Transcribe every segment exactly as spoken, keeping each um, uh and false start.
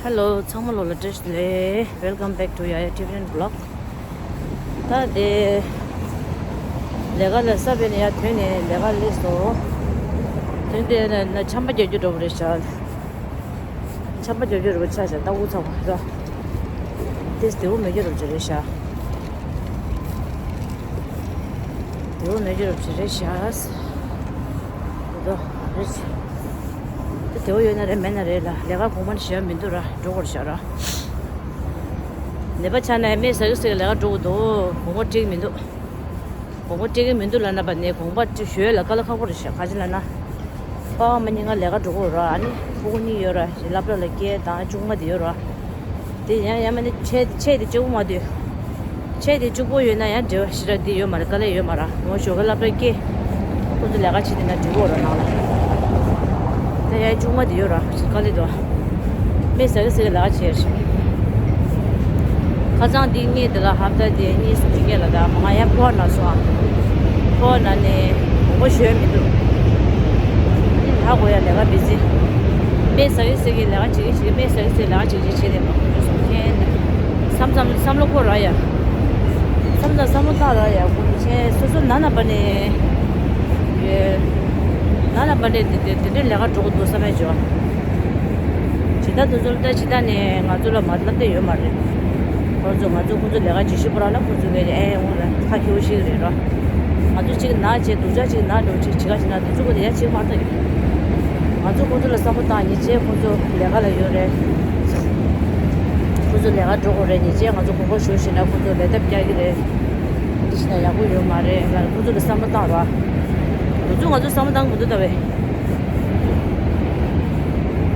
Hello, ཚང་མ་ལོ་ལ་བཀྲ་ཤིས་བདེ་ལེགས། Welcome back to Yaya Tibetan Vlog. ད་དེ་ལས་ཀ་ལ་ས་བོན་ནས་ཡར་ཐོན་ནས་ལས་ཀ་སླེབས་སོང་། དེ་འདི་ན་ཆམ་པ་རྒྱག་རྒྱུ་འགྲོ་བ་རེད་ཤག་ཆམ་པ་རྒྱག་རྒྱུ་རེད་པ། ཆ་ཤག་ལྟ་སྐུ་ཚང་མ་ད་དེ་བདེ་བོ་མེད་རྒྱུ་རེད་པ་རེད་ཤག་བདེ་བོ་མེད་རྒྱུ་རེད་པ་རེད་ཤག་འདི་ད་རེད། དེ་བདེ་བོ་ཡོད་ན་རེད་མེད་ན་རེད་ལ། ལས་ཀ་གོང་མ་ནས་ཞེ་དྲག་མི་འདུག་ར། འགྲོ་དགོས་རེད་ཤག་ར། ནད་པ་ཆགས་ན་སྨན་ཟ་གི་ཟ་གི་ལས་ཀ་འགྲོ་དགོས་འདུག་དགོངས་པ་འགྲིག་མི་འདུག་དགོངས་པ་འགྲིག་གི་མི་འདུག་ལབ་ན་པ་ནས་དགོངས་པ་ཞུ་ཡས་ལ་དཀའ་ལས་ཁག་པོ་རེད་ཤག་ག་ཅི་ལབ་ན། པ་ཕ་མ་གཉིས་ཀ་ལས་ཀ་འགྲོ་གི་ཡོད་ར། ཨ་ནི་ཕྲུ་གུ་གཉིས་ཡོད་ར། སློབ་གྲྭ་ལ་སྐྱེལ་དང་ཆུང་མ་དེ་ཡོད་ར། དེ་ཡང་ཡང་མིན་ན་ཆེ་ཆེ་དེ་གཅིག་པོ་མ་དེ། ཆེ་དེ་གཅིག་པོ་ཡོད་ན་ཡང་འབྲེལ་བ་ཞེ་དྲག་དེ་ཡོད་མ་རེད། དཀའ་ལས་ཡོད་མ་ར། ངོ་ཞོགས་ཀ་སློབ་གྲྭ་སྐྱེལ། ཁོ་ཚོ་ལས་ཀ་བྱེད་དེ་ན་འགྲིག་གི་ཡོད་ར་ནང་ལ། དེ་ཡང་ཆུང་མ་དེ་ཡོད་ར། དཀའ་ལས་འདུག་སྨན་ཟ་གི་ཟ་གི་ལས་ཀ་བྱས་རེད། ཁ་སང་འདི་གཉིས་དེ་ལ་ཧབ་ཏ་དེ་གཉིས་སུ་འདི་གས་ལ་ད་ང་ཡང་ཕོ་བ་ན་སོང་ཨ། ཕོ་བ་ན་ནས་དགོངས་པ་ཞུ་ཡས་མི་འདུག་ཨ་ནི་ཧ་གོ་ཡ་ལས་ཀ་བི་ཟི། སྨན་ཟ་གི་ཟ་གི་ལས་ཀ་བྱེད་ཀྱི་བྱེད་ཀྱི། སྨན་ཟ་གི་ཟ་གི་ལས་ཀ་བྱེད་ཀྱི་བྱེད་དེ་མ་གོ་རྒྱུ་སོང་མཁན། བསམ་བསམ་བསམ་བློ་འཁོར་ར་ཡ། བསམ་བསམ་བསམ་བློ་བཏང་ར་ཡ། ཁོ་ཚོ་སོ་སོ་ན་ན་པ་ནས། ཡོད། ན་ན་པ་ནས་དེ་དེ་དེ་འདྲའི་ལས་ཀ་འགྲོ་གི་འདུག་བསམ་ཡ་བྱོས། ཇི་ལྟར་དུ་ཚོ་ལྟ་ཇི་ལྟར་ནས་ང་ཚོ་ལ་མ་ལབ་བསྡད་ཡོད་མ་རེད། ཁོ་ཚོ་ང་ཚོ་ཁོ་ཚོ་ལས་ཀ་བྱེད་ཤེས་པོ་ར་ལ། ཁོ་ཚོ་གི་ཨེ་འོང་ལ་ཁ་ཁྱེའུ་ཞིག་རེད་ར། ང་ཚོ་གཅིག་ན་བྱེད་སྡུག་ཅག་གཅིག་ན་འགྲོ་གཅིག་བྱེད་ག་ཞིག་ན་དུ་ཚོ་གི་དེ་ཡ་གཅིག་མ་ལྟ་ཡོད། ང་ཚོ་ཁོ་ཚོ་ལ་བསམ་བློ་བཏང་། ཉེ་ཆར་ཁོ་ཚོ་ལས་ཀ་ལ་ཡོད་རེད། ཁོ་ཚོ་ལས་ཀ་འགྲོ་དགོས་རེད། ཉེ་ཆར་ང་ཚོ་དགོངས་པ་ཞུ་ཞིག་ན་ཁོ་ཚོ་ལས་ཐབས་རྒྱག་གི་རེད། འདི་ཞིག་ན་ཡག་པོ་ཡོད་མ་རེད་ལ། ཁོ་ཚོ་ལ་བསམ་བློ་བཏང་ར། ཁོ་ཚོ་ང་ཚོ་བསམ་བློ་བཏང་གི་མི་འདུག་ད་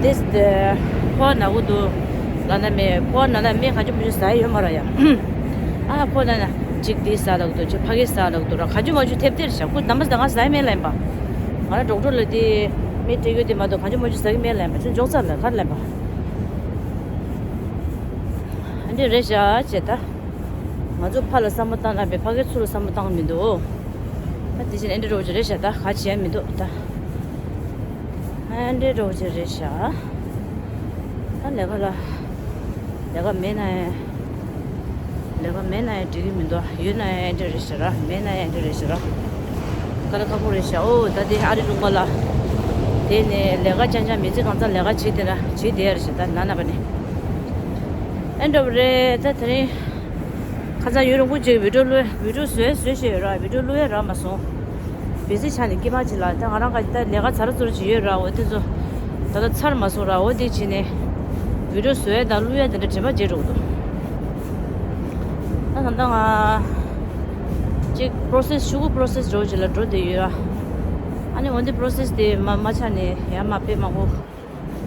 བས། དེ་ཁོ་ན་གོ་འདུག་ལ་ན་མེད། ཁོ་ན་ན་མེད། ག་ཅུ་མ་ཅུ་ཟ་ཡ་ཡོད་མ་ར་ཡ། ཨ་ཁོ་ན་ན་གཅིག་དེ་ཟ་ལག་འདུག་གཅིག་ཕ་གི་ཟ་ལག་འདུག་ར། ག་ཅུ་མ་ཅུ་ཐེབས་ཐེར་བཞག་ཁོ་དམ་པ་ཟ་ང་ཟ་ཡ་མེད་ལན་པ། ང་ར་ཌོག་ཊར་ལ་དེ་མི་སྤྲད་ཡོད་དེ་མ་གཏོགས་ག་ཅུ་མ་ཅུ་ཟ་གི་མེད་ལན་པ། ཁྱོད་འཇོག་ཚར་ལ་ག་རེ་ལན་པ། ཨ་འདྲས་རེད་ཤག་ཅེས་ད། ང་ཚོ་ཕ་ལ་བསམ་བློ་བཏང་ན་མེད། ཕ་གིར་ཚུར་ལ་བསམ་བློ་བཏང་མི་འདུག་ད་དེ་བཞིན་ཨེ་འདྲས་རོགས་ཅིག་རེད་ཤག་ད་ག་བྱས་མི་འདུག་ད། ཨེ་འདྲས་རོགས་ཅིག་རེད་ཤག་ད་ལས་ཀ་ལ། ལས་ཀ་མེད་ན་ཡང་། ལས་ཀ་མེད་ན་ཡང་འགྲིག་གི་མི་འདུག་ཡོད་ན་ཡང་ཨེ་འདྲས་རེད་ཤག་ར། མེད་ན་ཡང་ཨེ་འདྲས་རེད་ཤག་ར། དཀའ་ལས་ཁག་པོ་རེད་ཤག་ཨོ་ད་དེ་ཨ་རི་ལུང་པ་ལ། དེ་ནས་ལས་ཀ་རྐྱང་རྐྱང་མི་ཚེ་གང་ཚང་ལས་ཀ་བྱེད་དེ་ན་བྱེད་དེ་ཡ་རེད་ཤག་ད་ན་ན་པ་ནས། ཨེ་འདྲ་བ་རེད་ད་དེ་རིང་། ཁ་སང་ཡུན་རིང་པོ་ཅིག་བི་ཌིའོ་བླུགས་བི་ཌིའོ་བཟོས་བཟོས་བྱས་ཡོད་ར། བི་ཌིའོ་བླུགས་ཡ་རག་མ་སོང་། བི་ཟི་ཆགས་ནས་སྐྱེས་མ་ཅིག་ལ་ད་ང་རང་ག་ད་ལས་ཀ་ཚར་ཚུར་ཅིག་ཡོད་ར། འོ་དེ་ཚོ་ད་ལྟ་ཚར་མ་སོང་ར། འོ་དེ་བྱས་ནས་བི་ཌིའོ་བཟོས་ཡ་དང་བླུགས་ཡ་དེ་འདྲ་དྲན་པ་བརྗེད་འགྲོ་གི་འདུག་ད་ད་ལྟ་ང་ཅིག་པོ་རོ་སེ་སི་ཤོག་གུ་པོ་རོ་སེ་སི་འགྲོ་ཅིག་ལ་འགྲོ་བསྡད་ཡོད་ར། ཨ་ནི་འོ་འདི་པོ་རོ་སེ་སི་དེ་མ་མ་ཆགས་ནས་ཡར་མར་སྤེལ་མ་དགོས།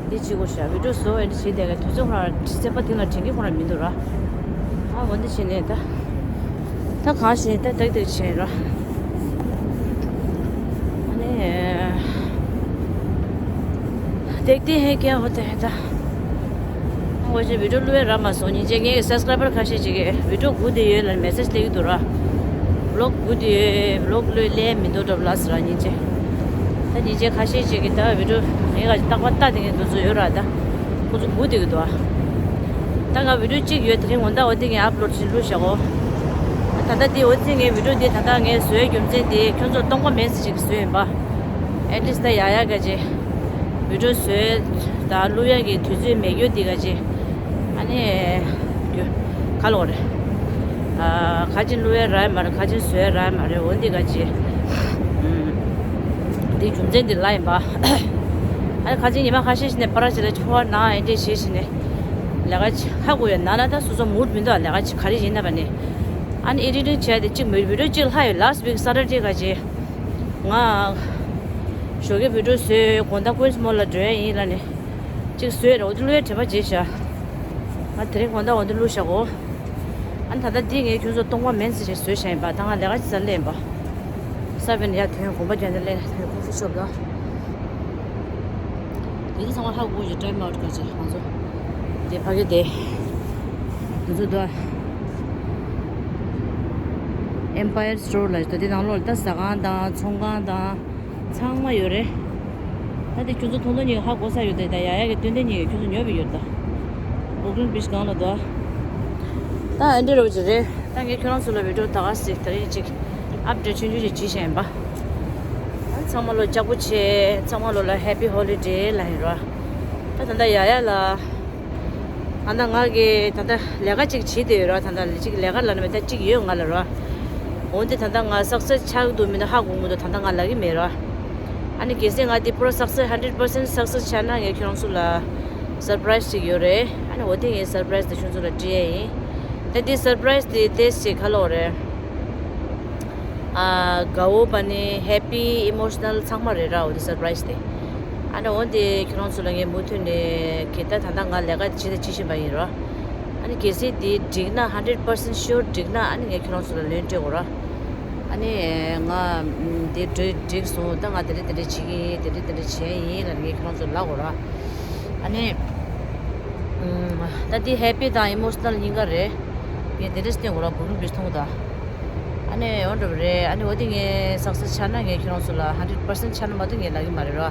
འདི་བྱེད་དགོས་ཤག་བི་ཌིའོ་བཟོ་འདི་བྱེད་བསྡད་མཁན་དུས་ཚོད་ཁོ་རང་ཚེ་པ་དེ་ལ་དྲན་གྱི་ཁོ་རང་མི་འདུག་ར། ཨ་འོ་འདི་བྱས་ནས་ད། ད་གང་བྱས་ད་ཏག་ཏག་བྱས་ར། ཨ་ནི། ཏག་ཏག་ཧེ་ཀྱ་ཧོ་ཏེ་ཧེ་ད། འོ་ཅེ་བི་ཌིའོ་བླུགས་ཡ་རག་མ་སོང་། ཉིན་རྗེས་ངའི་སབ་སི་ཀ་རའི་བར་ཁ་ཤས་ཅིག་གིས་བི་ཌིའོ་སྒུག་བསྡད་ཡོད་ལབ་མེ་སེ་ཇི་སླེབས་ཀྱི་འདུག་ར། བི་ལོག་སྒུག་བསྡད་ཡོད། བི་ལོག་བླུགས་སླེབས་མི་འདུག་འགྲོ་ལབ་ཟེར་ར་ཉིན་རྗེས། ད་ཉིན་རྗེས་ཁ་ཤས་ཅིག་གིས་ད་བི་ཌིའོ་ངའི་ཁ་ཅིག་རྟག་པར་ལྟ་བསྡད་མཁན་དེ་ཚོ་ཡོད་ར། ད་ཁོ་ཚོ་སྒུག་བསྡད་ཀྱི་འདུག་ཨ། ད་ང་བི་ཌིའོ་གཅིག་ཡོད། དེ་རིང་དགོང་དག་འོ་དེ་ངས་ཨབ་ལོཌ་བྱས་བླུགས་བཞག་གོ། ད་ལྟ་འདི་འོ་དེ་ངའི་བི་ཌིའོ་འདི་ད་ལྟ་ངས་བཟོས་རྒྱུ་མཚན་དེ་ཁྱོད་ཚོར་སྟོང་པ་མེད་ཟེར་ཅིག་བཟོས་ཡིན་པ། ཨེ་ཊི་ལིསི་ཊི་ད་ཡག་ཡག་ག་ཅིག་བི་ཌིའོ་བཟོས་ད་བླུགས་ཡག་གི་དུས་ཚོད་མེད་རྒྱུ་འདི་ག་ཅིག་ཨ་ནི། རྒྱུ། ག་ལོག་རེད། ཨ། ཁ་ཅིག་བླུགས་ཡ་རག་མ་རེད། ཁ་ཅིག་བཟོས་རག་མ་རེད། འོ་འདི་ག་ཅི། ཨུམ། འདི་རྒྱུ་མཚན་འདི་ལ་ཡིན་པ། ཨ་ནི་ཁ་ཅིག་ཉི་མ་ཁ་ཤས་ཤིག་ནས་པར་ཅིག་ལ་ཕོ་བ་ནང་ཨེ་འདྲས་བྱས་ཤིག་ནས། ལས་ཀ་ཅིག་ཧ་གོ་ཡ་ན་ན་ད་སོ་སོ་མུཌ་མི་འདུག་ལས་ཀ་ཅིག་ག་རེ་ཡིན་ན་བ་ནི། ཨ་ནི་ཨེ་ཌི་ཊིང་བྱས་ཏེ་གཅིག་མི་བི་ཌིའོ་གཅིག་ལྷག་ཡོད། ལཱ་སི་ཊི་ཝིག་སེ་ཊར་ཌེ་ག་ཅི། ང་ཞོགས་ཀའི་བི་ཌིའོ་བཟོས། དགོང་དག་ཀུན་སི་མོལ་ལ་འགྲོ་ཡ་ཡིན་ལབ་ནས། གཅིག་བཟོས་རེད། འོ་དེ་བླུགས་ཡ་དྲན་པ་བརྗེད་ཤག་ང་དེ་རིང་དགོང་དག་འོ་དེ་བླུགས་ཤག་གོ། ཨ་ནི་ད་ལྟ་འདི་ངས་ཁྱོད་ཚོ་སྟོང་པ་མིན་ཟེར་ཞིག་བཟོས་བཞག་ཡིན་པ། ད་ང་ལས་ཀ་ཅིག་ཙམ་ལས་ཡིན་པ། ས་བོན་ཡར་ཐོན། དགོན་པ་རྒྱ་ནས་ལས་ཐོན། ཀོ་ཧྥི་ཤོབ་ལ། དེ་ཚོ་ཚང་མ་ཧ་གོ་ཡོད། ཊའིམ་ཨའུཊ་ག་ཅིག་ང་ཚོ། དེ་ཕ་གི་དེ། ང་ཚོ་དོ། ཨེམ་པ་ཡར་སི་ཊོར་ལ་ད་དེ་ནང་ལོགས་ལ་ད་ཟ་ཁང་དང་ཚོང་ཁང་དང་ཚང་མ་ཡོད་རེད། ད་དེ་ཁྱོད་ཚོ་ཐུང་ཐུང་གཉིས་ཧ་གོ་ས་ཡོད་ད། ད་ཡ་ཡ་གི་སྟོན་ཐེངས་གཉིས་ཁྱོད་ཚོ་ཉོབ་ཡོད་ད། Brooklyn Bridge སྒང་ལ་འདུག་ད་ཨ་འདྲ་རོ་ཅིག་རེད། ད་ངས་ཁྱོད་རང་ཚོ་ལ་བི་ཌིའོ་ད་ག་ཟིག་ད་རིང་ཅིག་ཨབ་ཌེཊ་ཆུང་ཆུང་ཅིག་བྱེད་བཞིན་ཡིན་པ། ཨ་ཚང་མ་ལོ་ལྕགས་པོ་ཆེ། ཚང་མ་ལོ་ལ་Happy Holiday ལབ་ཡིན་རོ། ད་ད་ལྟ་ཡ་ཡ་ལ། ད་ལྟ་ང་གི་ད་ལྟ་ལས་ཀ་ཅིག་བྱེད་བསྡད་ཡོད་རོ། ད་ལྟ་ཅིག་ལས་ཀ་ལབ་ན་མེད་ད་ཅིག་ཡོད་ང་ལ་རོ། འོན་ཏེ་ད་ལྟ་ང་སག་སེ་སི་ཆགས་འདུག་མི་འདུག་ཧ་གོ་མི་འདུག་ད་ལྟ་ང་ལབ་ཀྱི་མེད་རོ། ཨ་ནི་གལ་སྲིད་ང་འདི་པུ་ར་སག་སེ་སི་ཧན་ཌེ་རེཌ་པར་སེན་ཊི་སག་སེ་སི་ཆགས་ན་ངས་ཁྱོད་རང་ཚོ་ལ་སར་པ་རའི་སི་ཅིག་ཡོད་རེད། ཨ་ནི་འོ་དེ་ངས་སར་པ་རའི་སི་དེ་ཁྱོད་ཚོ་ལ་སྤྲད་ཡ་ཡིན། ད་འདི་སར་པ་རའི་སི་དེ་ཏེས་ཅིག་ག་ལོག་རེད། ཨ་དགའ་བོ་བ་ནི་ཧེ་པི་ཨི་མོ་ཤི་ནལ་ཚང་མ་རེད་ར། འོ་དེ་སར་པ་རའི་སི་དེ། ཨ་ནི་འོ་དེ་ཁྱོད་རང་ཚོ་ལ་ངས་མུ་མཐུད་ནས་གི་ད་ད་ལྟ་ང་ལས་ཀ་བྱེད་ད་བྱེད་བཞིན་པ་ཡིན་ར། ཨ་ནི་གལ་སྲིད་དེ་འགྲིག་ན་ཧན་ཌེ་རེཌ་པར་སེན་ཊི་ཤོར་འགྲིག་ན་ཨ་ནི་ངས་ཁྱོད་རང་ཚོ་ལ་ལན་སྤྲད་དགོས་ར། ཨ་ནི་ང་དེ་འགྲིག་འགྲིག་སོང་ད་ང་དེ་འདྲ་དེ་འདྲ་བྱེད་ཀྱི་ཡིན་དེ་འདྲ་དེ་འདྲ་བྱས་ཡིན་ལ་ངས་ཁྱོད་རང་ཚོ་ལབ་དགོས་ར། ཨ་ནི་ད་དེ་ཧེ་པི་དང་ཨི་མོ་ཤི་ནལ་གཉིས་ཀ་རེད། ངས་དེ་འདྲ་བསྟན་དགོས་ར། བུ་རུ་བི་མཐོང་ད། ཨ་ནི་འོ་འདྲ་རེད། ཨ་ནི་འོ་དེ་ངས་སག་སེ་སི་ཆགས་ན་ངས་ཁྱོད་རང་ཚོ་ལ་ཧན་ཌེ་རེཌ་པར་སེན་ཊི་ཆགས་ན་མ་གཏོགས་ངས་ལབ་ཀྱི་མ་རེད་ར།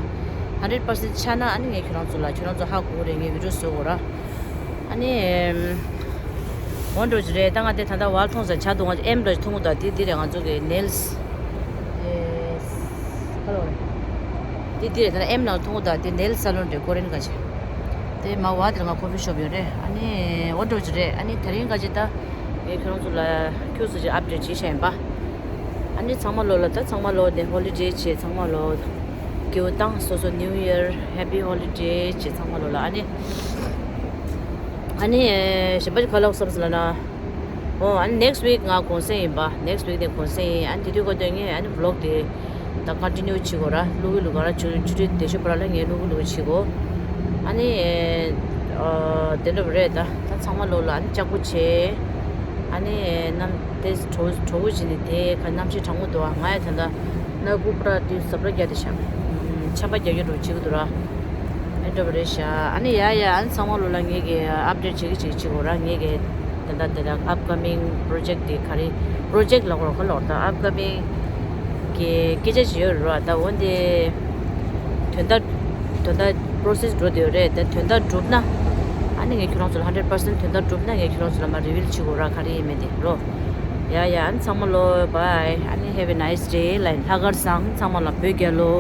ཧན་ཌེ་རེཌ་པར་སེན་ཊི་ཆགས་ན་ཨ་ནི་ངས་ཁྱོད་རང་ཚོ་ལ་ཁྱོད་རང་ཚོ་ཧ་གོ་གི་རེད། ངས་བི་ཌིའོ་བཟོ་དགོས་ར། ཨ་ནི་འོ་འདྲ་ཅིག་རེད། ད་ང་དེ་ད་ལྟ་ཝལ་མཐོང་ས་ཆ་དུ་ང་ཨེམ་འདྲ་མཐོང་གི་འདུག་དེ་དེ་རེད་ང་ཚོ་གི་ནེལ་སི། ཨེ་ཧ་ལོ་རེད། དེ་དེ་རེད། ད་ལྟ་ཨེམ་ནང་མཐོང་གི་འདུག་དེ་ནེལ་སི་ས་ལོན་རེད། ཀོ་རེན་ག་ཆེ། དེ་མ་བ་དེར་ང་ཁོ་ཕི་ཤོབ་ཡོད་རེད། ཨ་ནི་འོ་འདྲ་ཅིག་རེད། ཨ་ནི་དེ་རིང་ག་ཅིག་ད་ངས་ཁྱོད་རང་ཚོ་ལ་ཁྱོད་ཚོ་ཅིག་ཨབ་ཌེཊ་བྱེད་བཞིན་ཡིན་པ། ཨ་ནི་ཚང་མ་ལོ་ལ་ད་ཚང་མ་ལོ་དེ་ཧོ་ལི་ཌེ་བྱེད། ཚང་མ་ལོ་སྐྱིད་པོ་བཏང་། སོ་སོ་ནིའུ་ཡར་ཧེ་པི་ཧོ་ལི་ཌེ་བྱེད་ཚང་མ་ལོ་ལ། ཨ་ནི་ཨ་ནི་གཞན་པ་ཅིག་ག་ལབ་བསམ་སོང་ལབ་ན། ཨོ་ཨ་ནི་ནེག་སི་ཝིག་ང་གུང་སེང་ཡིན་པ། ནེག་སི་ཝིག་དེ་གུང་སེང་ཡིན། ཨ་ནི་དེ་དུས་གོ་དོན་ངས་ཨ་ནི་བི་ལོག་དེ་ད་ཀོན་ཊི་ནིའུ་བྱེད་དགོས་ར། བླུག་གི་བླུག་ག་ར། ཆུ་ཆུ་ཊི་དེ་ཤོ་བར་ལ་ངས་བླུག་གི་བླུག་བྱེད་དགོས། ཨ་ནི་ཨ་དེ་འདྲ་བ་རེད། ད་ད་ཚང་མ་ལོ་ལ་ཨ་ནི་ལྕགས་པོ་བྱེད། ཨ་ནི་གནམ་དེ་གྲོ་གྲོ་བོ་བྱེད་ནི་དེ་ག་གནམ་གཤིས་གྲང་མོ་འདུག་ང་ཡ་ད་ད་སྣ་ཁུག་པྲ་དུས་ཟབ་ར་རྒྱ་དེ་ཤག་ཆམ་པ་རྒྱག་རྒྱུ་འགྲོ་བྱེད་ཀྱི་འདུག་ར། ཨེ་འདྲ་བ་རེད་ཤག་ཨ་ནི་ཡ་ཡ་ཨ་ནི་ཚང་མ་ལོ་ལ་ངེད་ཀྱི་ཨབ་ཌེཊ་བྱེད་ཀྱི་བྱེད་ཀྱི་བྱེད་དགོས་ར། ངེད་ཀྱི་ད་ལྟ་དེ་དག་ཨབ་ཀ་མིང་པྲོ་ཇེག་དེ་ག་རེ་པྲོ་ཇེག་ལ་གོ་ར་ག་ལོག་ད་ཨབ་ཀ་མིང་གི་སྐད་ཆ་ཅིག་ཡོད་རེད་ར། ད་འོན་ཏེ་དོན་དག་དོན་དག་པྲོ་སེ་སི་འགྲོ་བསྡད་ཡོད་རེད། ད་དོན་དག་གྲུབ་ན་ཨ་ནི་ངས་ཁྱོད་རང་ཚོ་ལ་ཧན་ཌེཌ་པར་སེན་ཊི་དོན་དག་གྲུབ་ན་ངས་ཁྱོད་རང་ཚོ་ལ་མ་རི་ཝིལ་བྱེད་དགོས་ར། ག་རེ་ཡིན་མིན་དེ་རོ། ཡ་ཡ་ཨ་ནི་ཚང་མ་ལོ་བའི། ཨ་ནི་have a nice day ལ་ཡིན། ལྷག་དཀར་བཟང་། ཚང་མ་ལ་བོད་རྒྱལ་ལོ།